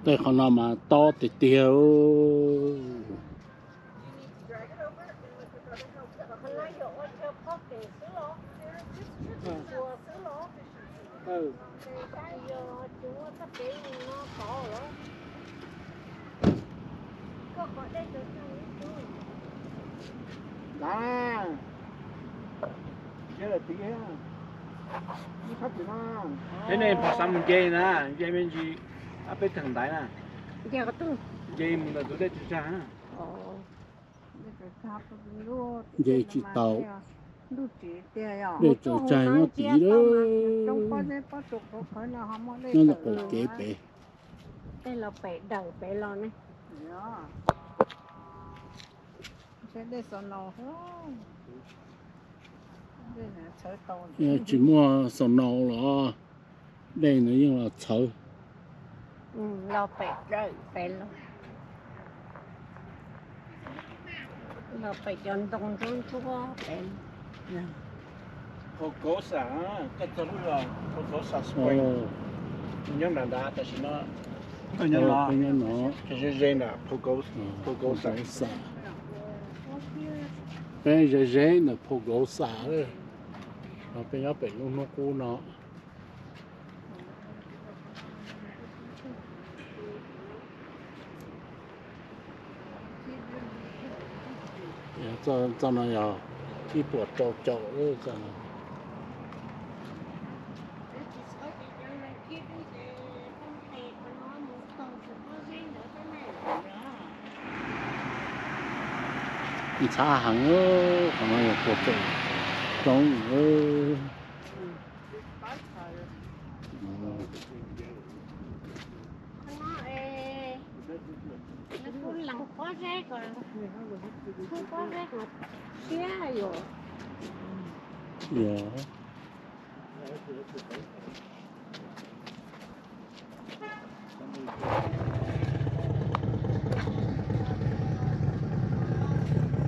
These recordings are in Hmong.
Tej qhov no mas tob tiag tiag. Peb nej pom xav mus nce na, nce me ntsis, ab peb theem ntaiv na. Nce mus ntawm tus dej tsaws tsag na. Nce tsis tau. Dej tsaws tsag nyob tid lawm. Nyob ntawm qaum kev pem. Tej los pem dawm pem los ne. Yog tsis muaj snow los dej no yeej los txhawv. Los pem dawm pem los, los pem cov ntoo ntsuab ntsuab pem. Pagosa, koj txog lub Pagosa Spring. Nyob nram nrad tam sim no. Nyob no. Ze ze ntawm Pagosa. Peb ze ze ntawm Pagosa. Peb nyob pem lub hnub qub no. Txoj no yog ib puas rau caum lawm txoj no. Ntxhab heev, qhov no yog puas tseem coob. Kuv lees pob zeb ko, pob zeb ko siab yom.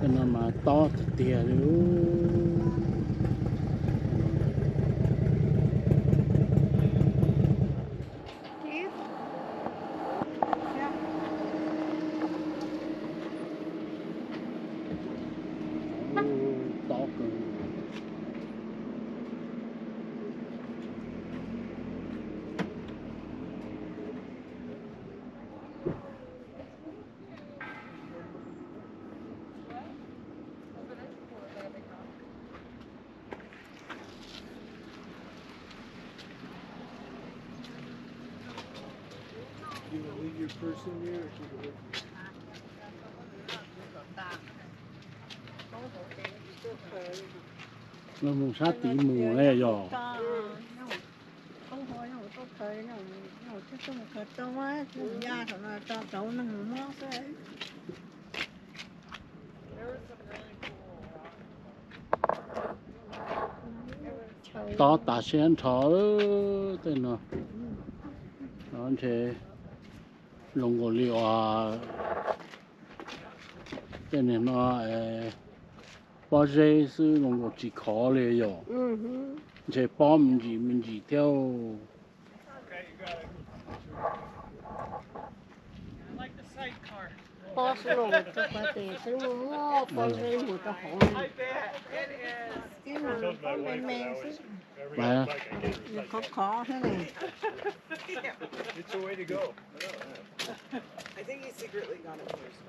Tej no mas tob tiag tiag li. Tob kawg. Los mus sab tid mus yog. Tob tas siab nrho tej no. No ntshe zoo nkaus li uas tej niag no pob zeb xwb, zoo nkaus tsis khov li yom. Ntshe pob me ntsis me ntsis thiab. Pob xwb los rau qhov tias twb muaj pob zeb mus rau hauv. Pob me me xwb. Khov khov thiab ne. I think he secretly got it first.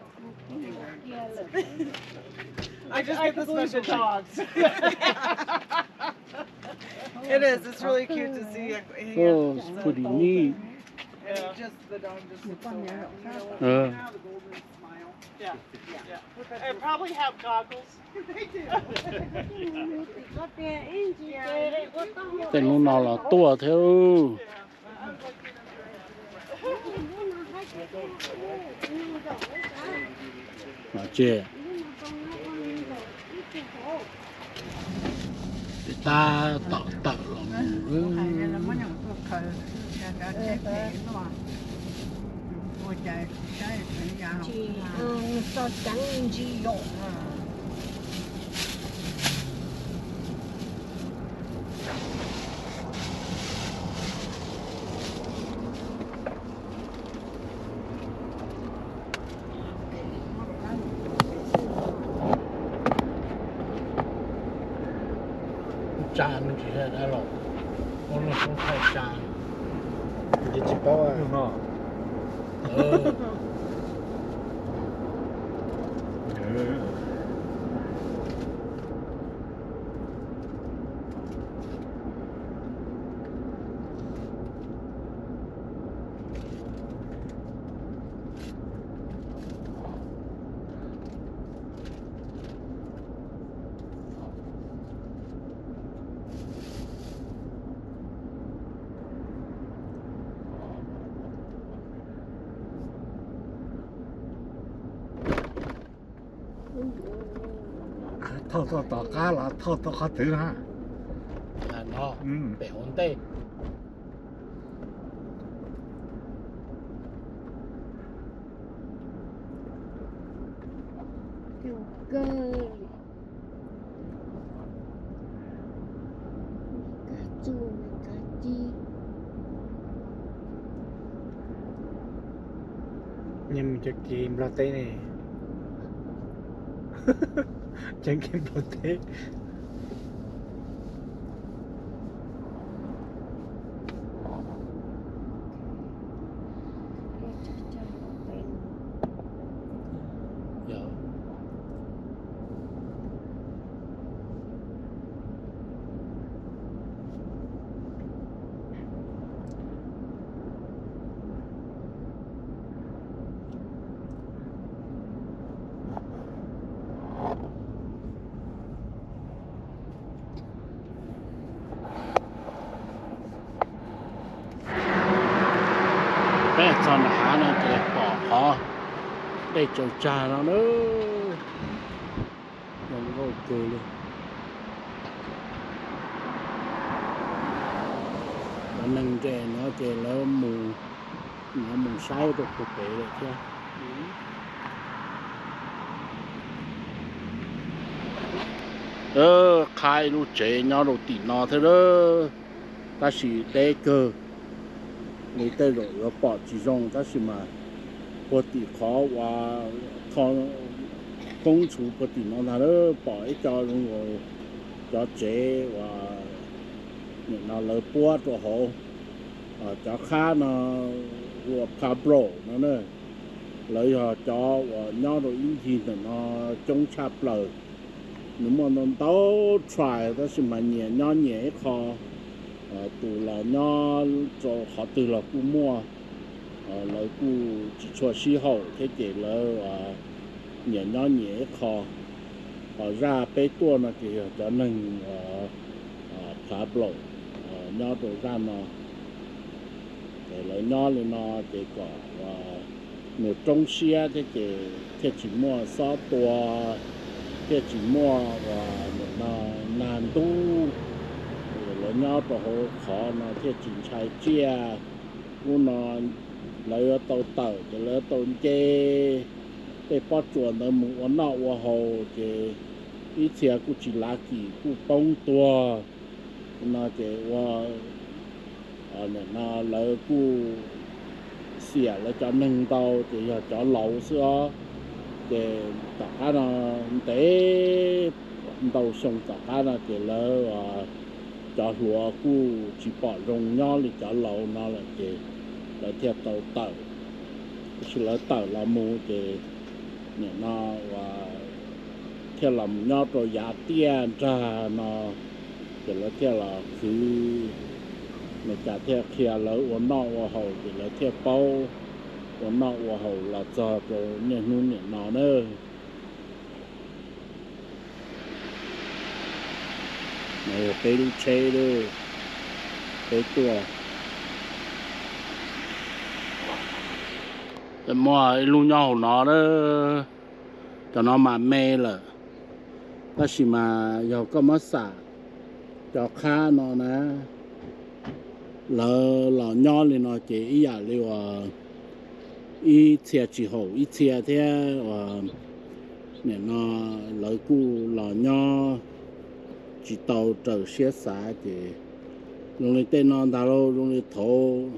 I just get the special dogs. It is. It's really cute to see. Oh, it's pretty neat. And he just, the dog just looks so happy. You know what? You know the golden smile? Yeah. Yeah. They probably have goggles. They do. Tej lub no los tuaj thiab. Mas tse, tab tom tawm los mus. Tso ceev ntsis yom. Tsa me ntsis dab laug, muab lub xyoob thaij tsa. Ces tsis paub no. Thauj tuaj tom qab los thauj tuaj qhov twg na? Pem hauv ntej. Nws mus cov kev Nplog teb ne. Cov kev Nplog teb. Peb txog nram hav no ces pom qhov dej tsaws tsag no na. Zoo nkauj kawg li. Cov neeg nres no ces lawv mus, lawv mus saib rau puag pem lawm thiab. Qha ib lub tsev nyob rau tim no thiab lawm, tab sis deb kawg li, tej zaum yuav pom tsis zoo tab sis mas puag tim qhov uas koob ntxhuv puag tim no ntag lawm pom ib co zoo nkaus cov tsev uas nim no lawv puab rau hauv. Cov qhab no hu ua pablo no na, lawv yog cov uas nyob rau ib ncig ntawm no coob tshaj plaws. Nws muaj ntau ntau tribe tab sis mas nyias nyob nyias ib qho. Tus los nyob rau qhov twg los kuj muaj, lawv kuj tsis tshua sib haum thiab ces lawv nyias nyob nyias ib qho. Ho zaj peb tuaj no ces yog cov neeg pablo nyob rau zaj no. Ces lawv nyob li no ces kom nws roob siab thiab ces thiaj tsis muaj xob tua, thiaj tsis muaj uas nim no nag ntub. Lawv nyob rau hauv qhov no thiaj tsis ntshai tsiaj. Ub no lawv yuav tau tawm ces lawv yuav tau nce tej pob tsuas ntawd mus ua noj ua haus ces ib txhia kuj tsis lav kis kuj poob tuag. No ces ua nim no lawv kuj xiam lawv cov neeg ntau ces yog cov laus xwb os. Ces tom qab no ntev ntau xyoo tom qab no ces lawv cov hluas kuj tsis pom zoo nyob li cov laus no lawm ces lawv thiaj tau tawm. Tab sis lawv tawm los mus ces nim no uas thiaj los mus nyob rau yav tiaj nrag no ces lawv thiaj los khwv, Meskas thiaj qhia lawv ua noj ua haus ces lawv thiaj paub ua noj ua haus los txog rau niaj hnub nim no na. Peb lub tsheb, peb tuaj. Muaj ib lub nyob hauv no, cov no mas me lawm, tab sis mas yog koj muab xam cov qhab no na, lawv los nyob li no ces ib yam li uas ib txhia tsis haum ib txhia thiab uas nim no lawv kuj los nyob tsis tau raws siab xav ces zoo li tej no ntag lauj, zoo li thaud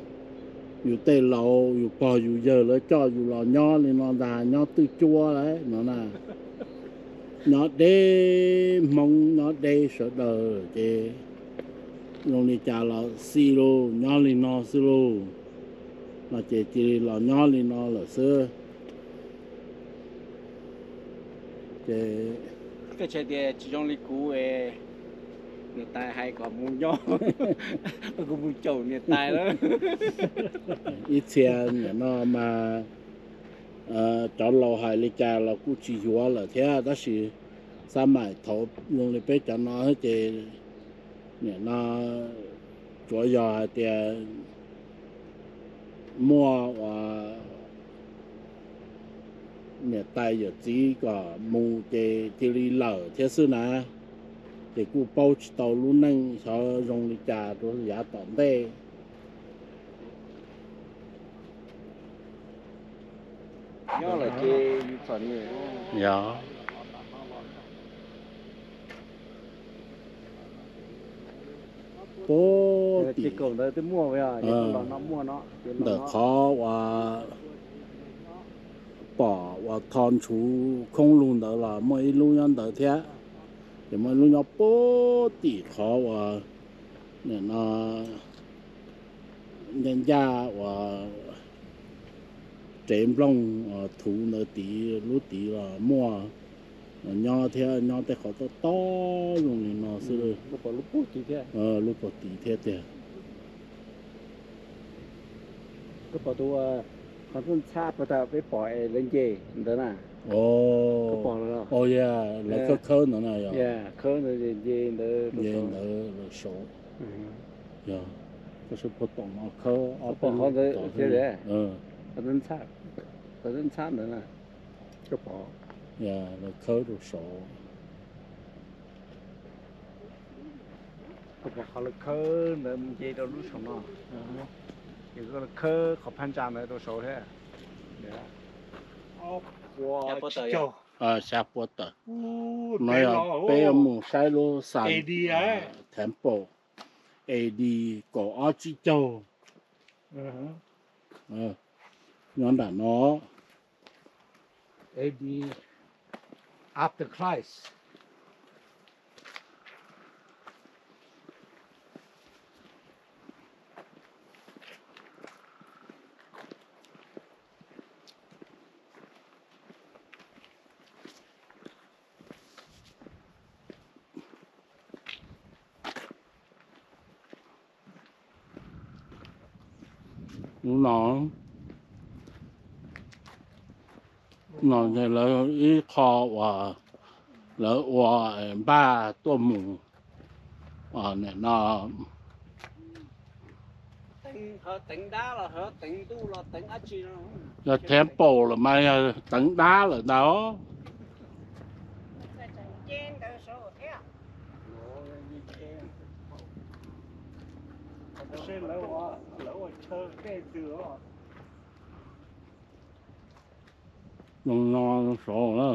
yus tej laus yus pog yus yawg lawv coj yus los nyob li no ntag, nyob twj cuab lawm no na. nyob deb, Hmoob nyob deb sawv daws ces zoo li cas los xij lauj, nyob li no xwb lauj, no ces cia li los nyob li no lawm xwb. Ces koj tsis tias tsis zoo li kuv, niam tais hais kom mus nyob, kuv mus caum niam tais lawm. Ib txhia nim no mas cov laus hais li cas los kuj tsis yuav lawm thiab, tab sis xab maim thaum zoo li peb cov no ces nim no tsuav yog hais tias muaj uas niam tais yawm txiv kom mus ces cia li lawm thiab xwb na. Ces kuj paub tsis tau lub neej xyov zoo li cas rau yav tom ntej. Yog, puag tim ntawm qhov uas pom uas tho ntshuv khoob lug ntawd los muaj ib lub nyob ntawd thiab. Ces muaj ib lub nyob puag tim qhov uas nim no ncaj ncaj uas tsev nplooj thuv ntawd tid, lub tid los muaj, nyob thiab nyob tej qhov tob tob zoo li no xwb. Lub puag tid thiab tiag. Koj pom tus, qhov ntxhab puag ta peb pom es lawv nce ntawd na. Koj pom los? Lawv khawb khawb ntawd na yog? Khawb ntawd nce ntawd, nce ntawd lawv saud. Yog, koj saib puag tom no khawb ob peb qhov ntawd thiab. Qhov ntxhab ntawd na, koj pom, lawv khawb rau saud. Koj pom qhov lawv khawb ntawd mus nce rau lub saum no, ces koj khawb qhov phab ntsa ntawd rau saud thiab. Xya puab tawm. No yog peb yuav mus saib lub Sun Temple, A D kaum ob tsib caug. Nyob nram no. A D after Christ. No, no lawv ib qho uas lawv ua npaj tuaj mus, nim no yog temple lawm mas yog teev dab lawm ntag. Zoo no saud na.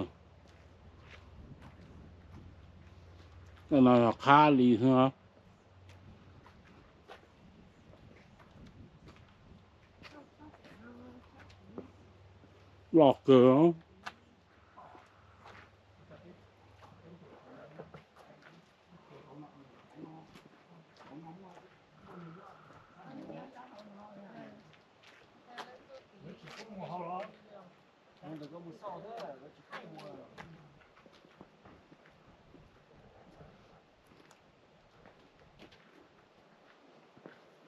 Tej no yog qhab li xwb. Loj kawg.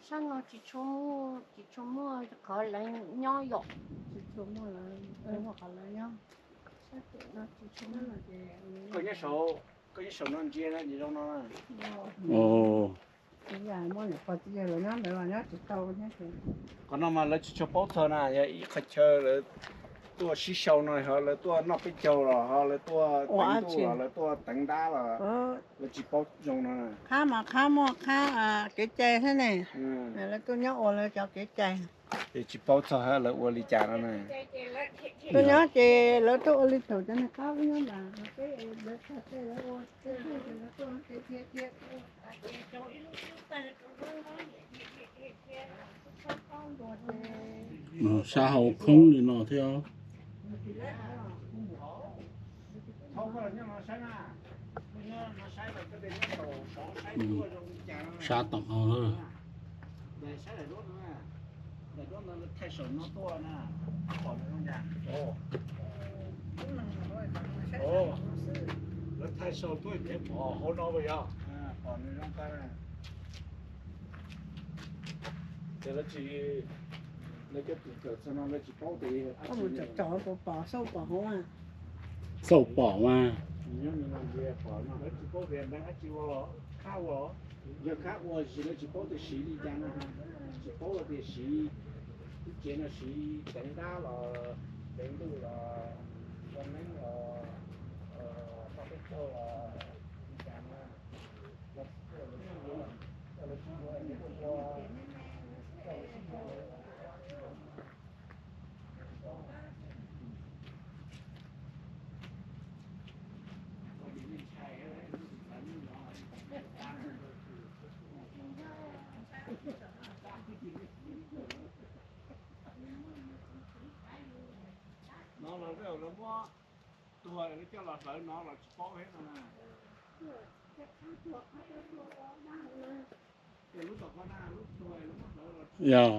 Sab no tsis tshua muaj, tsis tshua muaj qhov lawv nyob yom. Tsis tshua muaj lawv, muaj qhov lawv nyob. Koj nyob saum no ntsia na, zoo no. Qhov no mas lawv tsis tshua paub txog na, yog ib qhov chaw lawv tuaj sib sau no, ho lawv tuaj noj peb caug los ho lawv tuaj teev ntuj los lawv tuaj teev dab los lawv tsis paub zoo no. Qhab mas qhab muaj qhab kev cai thiab ne, lawv tuaj nyob ua lawv cov kev cai. Ces tsis paub txog lawv ua li cas no na. Tuaj nyob ces lawv tuaj ua li thaum cov niag qab nyob nram peb, lawv txog tej lawv ua tej lawv tuaj ces thiab thiab. Sab hauv khoob li no thiab. Sab tom no lawm. Lawv thaij saum tuaj ces pom hauv no puas yog? Ces lawv tsis, lawv cov tus kawm txog no lawv tsis paub tias, xauj pom mas, lawv tsis paub tias neeg dab tsi ua los, khab ua los, yog khab ua los lawv tsis paub tias siv li cas na, tsis paub tias siv lub cev no siv teev dab los, teev ntuj los, ua neeb los, paj peb caug los, li cas na. No los lawv muab tuag lawv coj los hlawv no los tsis paub thiab no na. Yog.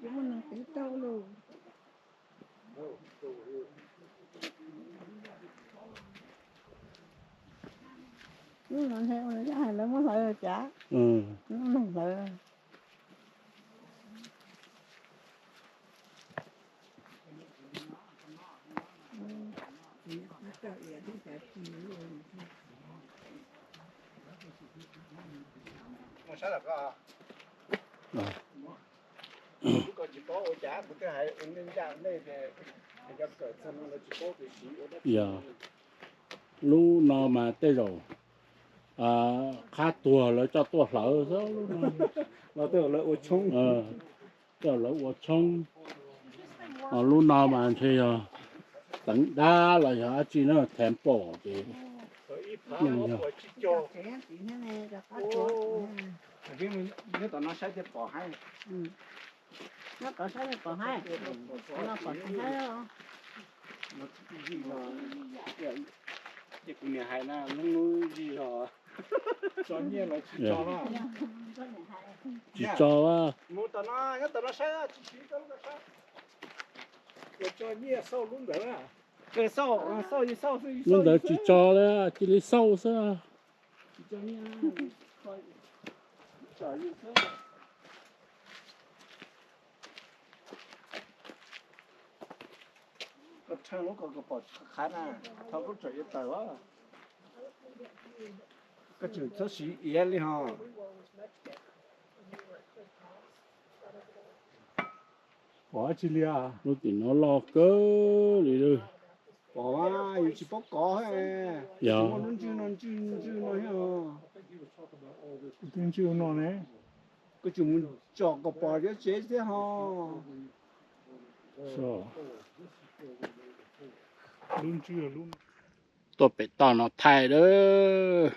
Muaj neeg twv tau lawm. Lub no ntshe ua li hais lawv muab hlawv los cas, muaj neeg hlawv. Yog, lub no mas tej zaum qhab tuag lawv coj tuaj hlawv xwb, lub no los tej zaum lawv ua tshoob, tej zaum lawv ua tshoob. Lub no mas ntshe yog teev dab los yog dab tsi na, temple ces yeej yog. Nyob tom no saib thiaj pom haib, nyob tom saib thiaj pom haib, no pom tsis haib. Ces kuv niam hais na, lub hnub zij zog tso nyiaj los tsis tso, tsis tso. Mus tom no, nyob tom no saib, tsis siv koj lub ko saib. Tso nyiaj xauj lub ntawd, lub ntawd tsis tso li, cia li xauj xwb. Koj tsheej lub ko koj pom qhov qhav na, thov koj tseem yuav tawm os. Koj tseem txhob siv iav li ho. Pom dab tsi li? Lub tim no loj kawg li lawm. Pom, yus tsis paub kov, yog muaj lub ntswg no, ntswg ntswg no thiab. Lub ntswg no ne, koj tseem mus tsom kom pom dab tsi thiab ho. Lub ntswg, lub, tuaj pem toj no thaij lawm.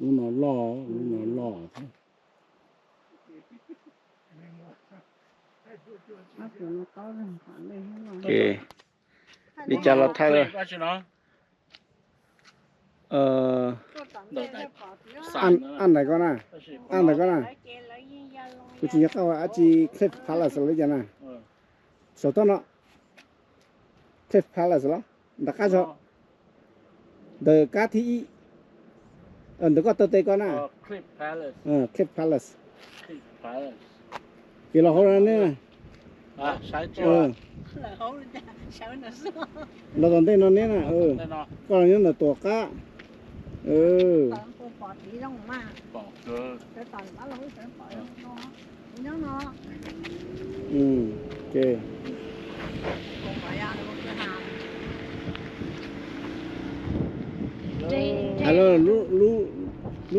Lub no loj, lub no loj thiab. Ces li cas los thaij lawm. Ab ntawm koj na, ab ntawm koj na, kuv tsis nco qab ua dab tsi, Cliff Palace los li cas na. Saum toj no, Cliff Palace los, nram qab zog, ntawm kab thib ib, ntawm koj taw tes ko na, Cliff Palace. Ces los hauv no ne, los tom ntej no ne na, koj los nyob ntawm tom qab. Lub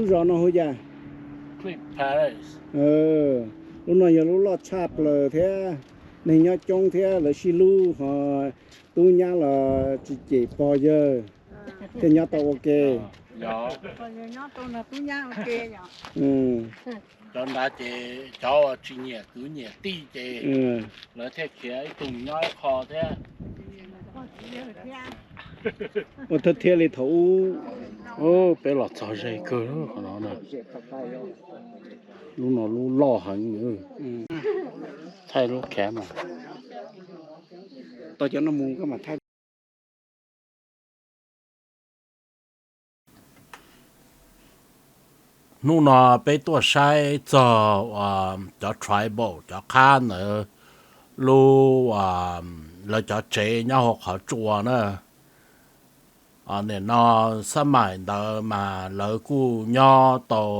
zos no hu cas? Lub no yog lub loj tshaj plaws thiab, neeg nyob coob thiab lawv sib hlub ho, tub nyab los tsis cem pog yawg, thiaj nyob tau ua ke. Yog, cov nrad ces cov uas tsis nyiam kwv nyiam tij ces lawv thiaj khiav ib tug nyob ib qho thiab. Ua thawj thiab li thaum ub, peb los txog ze kawg qhov no na. Lub no lub loj heev. Thaij lub khav mas tau cov no mus koj mam thaij. Hnub no peb tuaj saib txog cov tribal, cov qhab ntawd lub, lawv cov tsev nyob hauv qhov tsua na. Nim no xab maim ntawd mas lawv kuj nyob tau,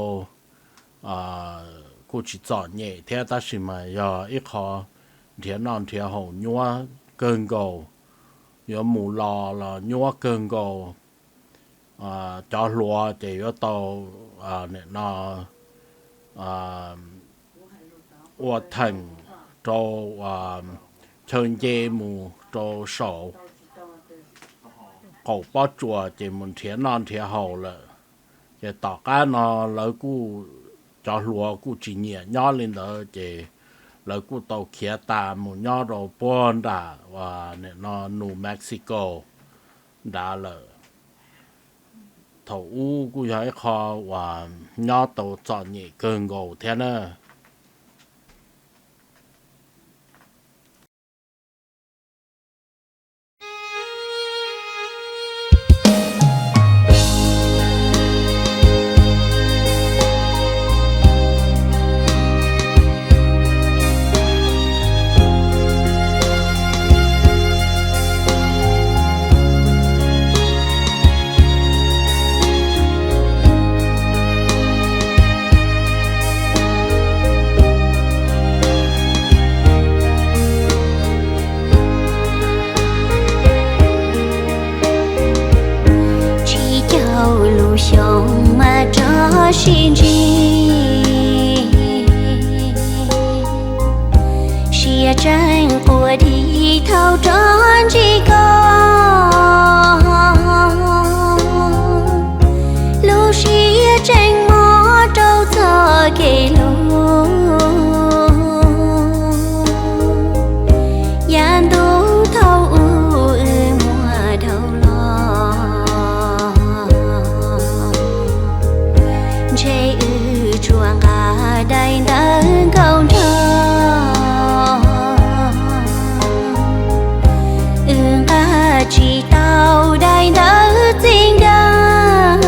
kuj tsis txom nyem thiab tab sis mas yog ib qho nrhiav noj nrhiav haus nyuaj kawg nkaus, yuav mus los los nyuaj kawg nkaus. Cov hluas ces yuav tau, nim no, ua theem rau, chaw nce mus rau saum qaum pob tsuas ces mus nrhiav noj nrhiav haus lawm. Ces tom qab no lawv kuj, cov hluas kuj tsis nyiam nyob li ntawd ces lawv kuj tau khiav tas mus nyob rau puag nram, nim no New Mexico nrad lawm. Thaum ub kuj yog ib qho uas nyob tau txom nyem kawg nkaus thiab na. Tsib caug lub xyoo mas rov sib ntsib, siab tseem quaj dig thaum rov ntsib koj. Lub siab tseem mob rau txoj kev hlub, yav ntuj thaum ub wb muaj dhau los. Ntshe wb tsuas nqa daim ntawv nkauj nraug, wb nqa tsis tau daim ntawv txiv nkawd.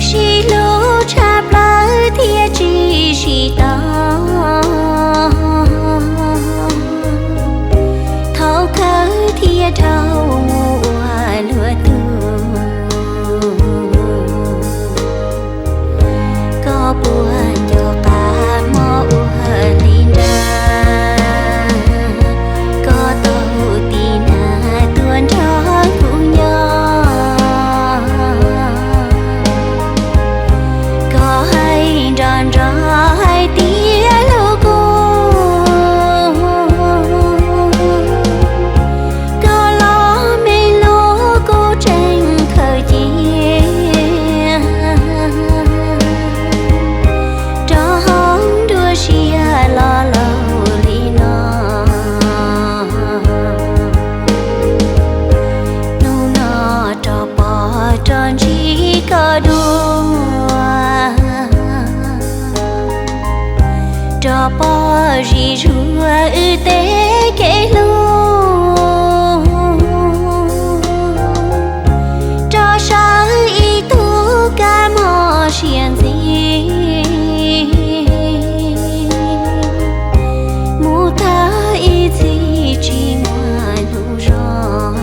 Sib hlub tshaj plaws thiaj tsis sib tau, thaum kawg thiaj dhau mus ua luag tug. Koj puas nco qab hmo uas hli nra, koj tau tiv nag tuaj nrog kuv nyob. Koj hais nrov nrov hais tias hlub kuv, koj los me lub kuv tseem khaws cia rau hauv nruab siab lo laus li no. Hnub no rov pom rov ntsib koj dua, rov pom zim zuag wb tej kev hlub, rov sawv ib tug kab mob siab ntxiv, mus tag ib txhis tsis muaj hlub zog.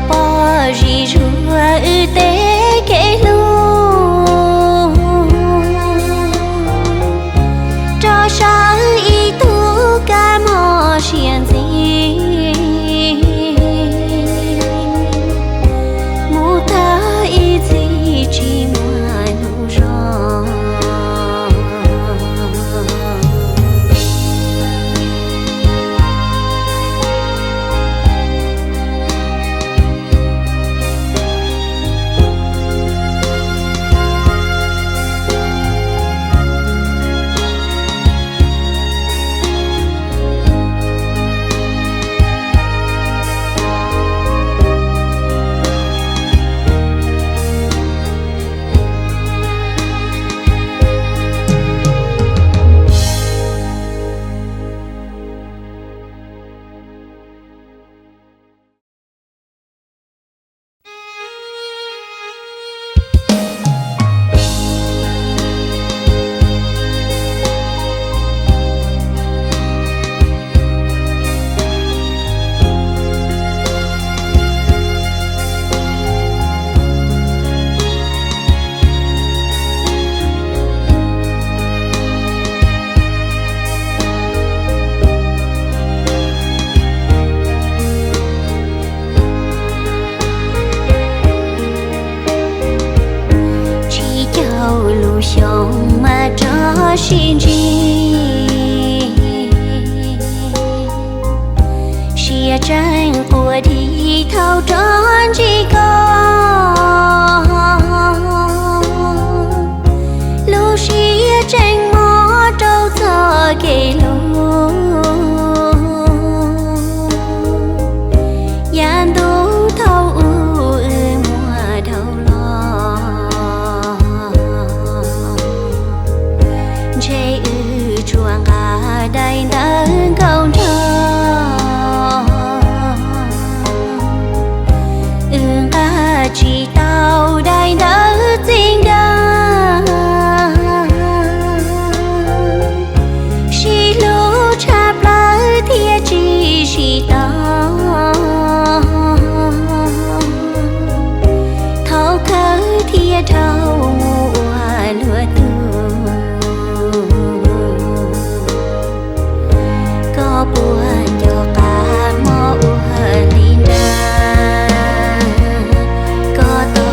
Pom zim zuag wb tej kev hlub, rau sawv ib tug kab mob siab ntxim, mus tag ib txhis tsis muaj hnub zoo. Tsib caug lub xyoo mas rov sib ntsib, siab tseem quaj dib thaum rov ntsib koj. Lub siab tseem mob rau txoj kev hlub, yav ntuj thaum ub wb muaj dhau los, ntshe wb tsuas nqa daim ntawv nkauj nraug, wb nqa tsis tau daim ntawv txij nkawm. Sib hlub tshaj plaws thiaj tsis sib tau, thaum kawg thiaj dhau mus ua luag tug. Koj puas nco qab mob ua li ntawd, koj to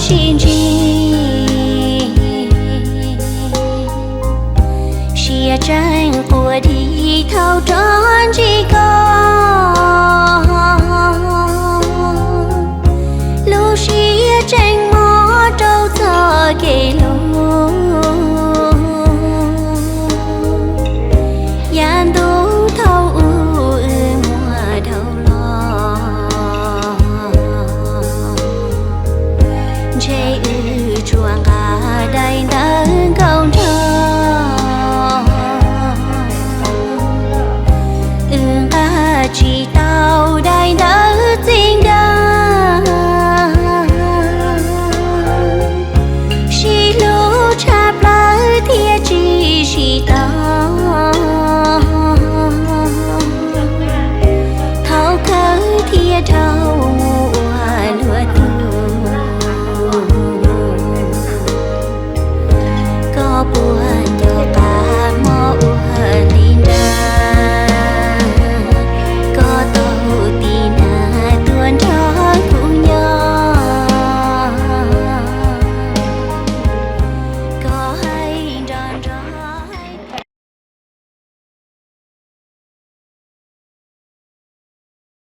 sib ntsib. Siab tseem quaj dim thaum rov ntsib koj, lub siab tseem mob rau txoj kev